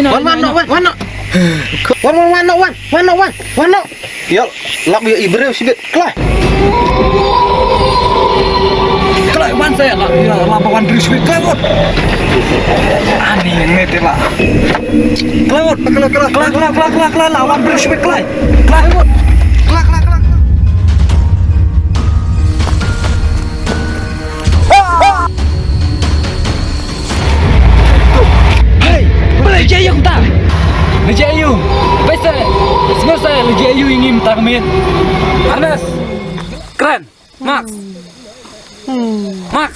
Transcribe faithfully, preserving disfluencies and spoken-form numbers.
Wan, wan, no, wan, wan, no. Wan, wan, wan, no, wan, wan, no, wan, wan, no. Ïa, lap ïa i briew shibit, kloi. Kloi, wan sa ïa, lap, ïa, lap wan briew shibit, kloi, wan. Ani, ngi te la. Kloi, wan, kloi, kloi, kloi, wan briew shibit, kloi. Kloi, wan. Kloi, kloi, kloi, kloi. Hei, ba la jia ïa kumta? La jia ïa u. Bai sa, sngewsih la jia ïa u ïa ngi mynta ka miet. Arnas. Kren. Max. Max.